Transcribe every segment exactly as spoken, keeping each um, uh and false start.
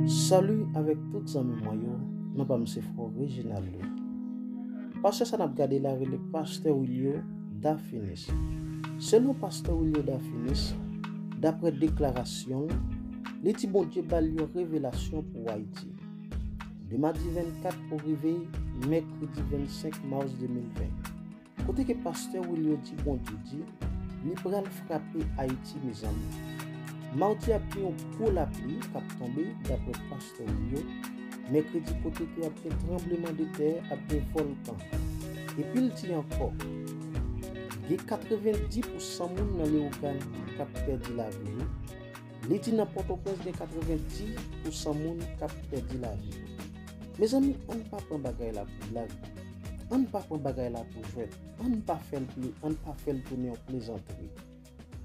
Salut avec tout zanmi mwen yo, non pa m se frè Reginald wi. Pastè sa n ap gade la rele Pastè Wilio Dafinis. Selon Pastè Wilio Dafinis, daprè deklarasyon l, li di Bondye ba l yon revelasyon pou Ayiti. De madi vennkat pou rive mèkredi vennsenk mas de mil ven. Kote ke Pastè Wilio di Bondye di, li pral frape Ayiti mezanmi. Mawdi ap gen yon gwo lapli k ap tonbe daprè Pastè Wilio. Mèkredi kote ke ap gen tranbleman de tè, ap gen vòlkan. Epi l di ankò, gen katrevenndis pousan moun nan Leyogàn k ap pèdi lavi yo. Li di nan Pòtoprens gen katrevenndis pousan moun k ap pèdi lavi yo. Mezanmi, ann pa pran bagay la pou blag. Ann pa pran bagay la pou jwèt. Ann pa fè l ple, ann pa fè l tounen yon plezantri.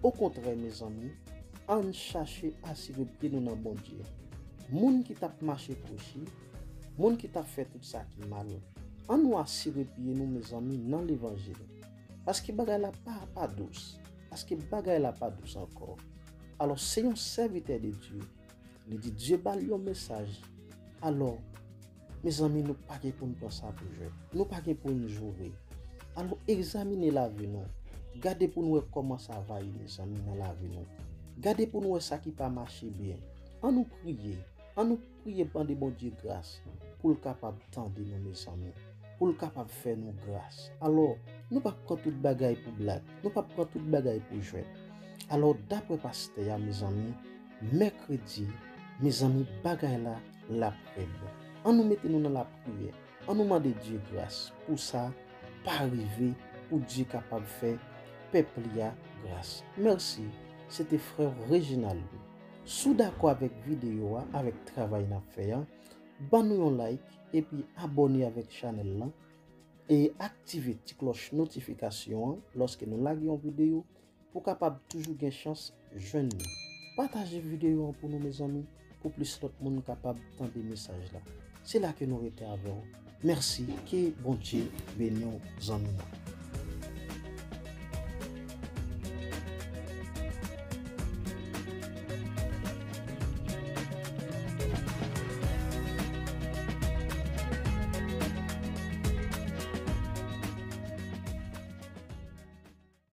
Okontrè mezanmi, ann chache asire pye nou nan Bondye. Moun ki t ap mache kwochi, moun ki t ap fè tout sa ki mal, ann nou asire pye nou mezanmi nan levanjil. Paske bagay la pa, pa dous. Paske bagay la pa dous ankò. Alò, se yon sèvitè de Dye. Li di Dye ba l yon mesaj. Alò, mezanmi, nou pa gen pou n pran sa pou jwèt. Nou pa gen pou n joure. Alò, egzamine lavi nou. Gade pou n wè kòman sa va ye, mezanmi, nan lavi nou. Gade pou n wè sa ki pa mache byen. Ann nou priye. Ann nou priye mande Bondye gras pou l kapab tande nou, mezanmi, pou l kapab fè nou gras. Alò, nou p ap pran tout bagay pou blag, nou p ap pran tout bagay pou jwèt. Alò, daprè pastè a, mezanmi, mèkredi, mezanmi, bagay la, l ap rèd. Ann nou mete nou nan lapriyè, ann nou mande Dye gras pou sa pa rive, pou Dye kapab fè pèp li a gras. Mèsi, se te frè Reginald. Si w dakò avèk videyo a, avèk travay n ap fè a, ban nou yon like epi abòne avèk chanèl lan e aktive ti klòch notifikasyon an lòske nou lage yon videyo pou w kapab toujou gen chans jwenn nou. Pataje videyo an pou nou, mezanmi, pou plis lòt moun kapab tande mesaj la. Se la ke nou rete avè w. Mèsi, ke Bondye beni w, zanmi mwen.